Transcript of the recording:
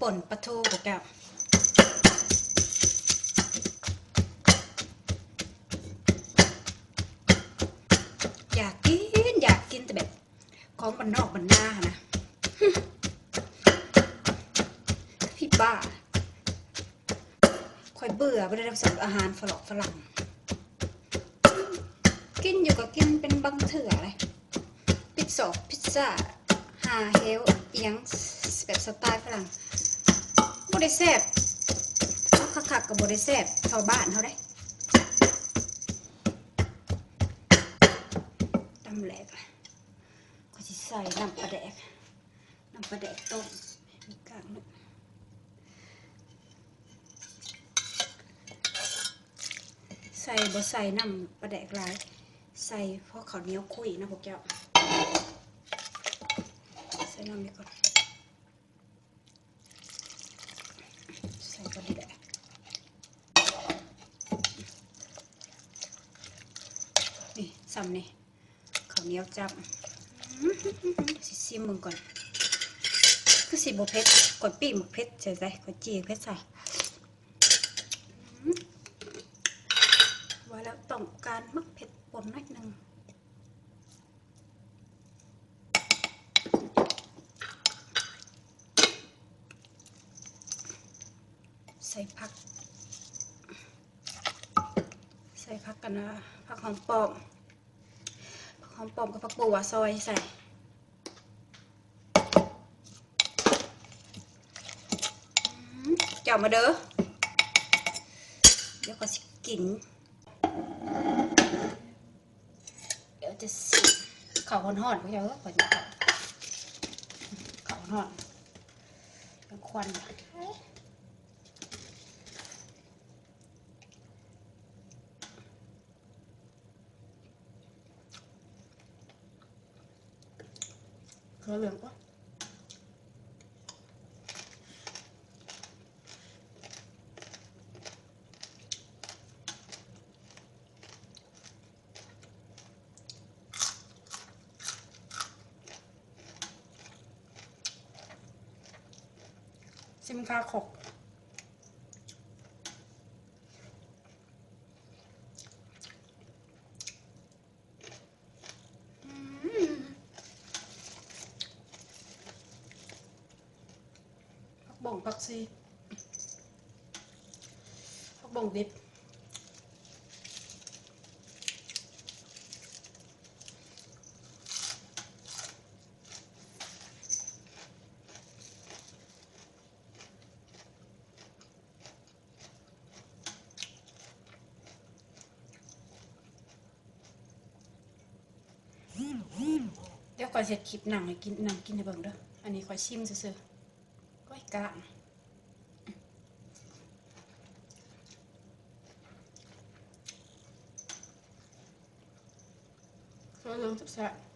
ປົ່ນປາທູພວກເຈົ້າ. ຢາກກິນ ຢາກກິນແຕ່ແບບຂອງບ້ານນອກບ້ານນາຫັ້ນນະ. ພີ່ບ້າ. ຂ້ອຍເບື່ອບໍ່ໄດ້ຮັບສານອາຫານຝຣັ່ງ ກິນຢູ່ກໍກິນເປັນບາງເທື່ອເລີຍ. ພິດສອກພິດຊາ ຫາເຮວ ອີ່ຫຍັງແບບສະໄຕຝຣັ່ງ ບໍ່ໄດ້ແຊບ. ເອົາຄັກໆກໍບໍ່ໄດ້ແຊບເທົ່າບ້ານເຮົາເດ້. ຕຳແຫຼກ ຂ້ອຍຊິໃສ່ນ້ຳປາແດກ ນ້ຳປາແດກຕົ້ມ ມີກາກໜຶ່ງ. ໃສ່ ບໍ່ໃສ່ນ້ຳປາແດກຫຼາຍ ໃສ່ພໍເຂົ້າໜຽວຂຸ້ຍນະພວກເຈົ້າ. ໃສ່ນ້ຳນີ້ກ່ອນ ໃສ່ກ່ອນນີ້ແຫຼະ. ນີ້ ສ່ຳນີ້ ເຂົ້າໜຽວຈັບ. ຊິຊີມເບິ່ງກ່ອນ ຄືຊິບໍ່ເຜັດ. ຂ້ອຍປີ້ງໝາກເຜັດໃສ່ ຂ້ອຍຈີ່ເຜັດໃສ່. ວ່າແລ້ວຕ້ອງການໝາກເຜັດປົນໜ້ອຍໜຶ່ງ. ໃສ່ຜັກ ໃສ່ຜັກກັນນະ ຜັກຫອມປ້ອມ ຜັກຫອມປ້ອມກັບຜັກບົວຊອຍໃສ່. ອືມ ເຈົ້າມາເດີ ດຽວກໍຊິກິນ. ດຽວຈະຊິ ເຂົ້າຮ້ອນໆ ພວກເຈົ້າເອີຍ ເຂົ້າຮ້ອນໆ ຄວັນ. ເຂົ້າເຫຼືອງປະ? ຊິມຄາຄົກ. ອືມ ຜັກບົ້ງ ຜັກຊີ ຜັກບົ້ງດິບ. ດຽວຂ້ອຍຊິເຮັດຄລິບນັ່ງໃຫ້ກິນ ນັ່ງກິນໃຫ້ເບິ່ງເດີ. ອັນນີ້ຂ້ອຍຊິມຊື່ໆ. ໂອ້ຍ ກ້າງ. ເຂົ້າເຫຼືອງແຊບໆ.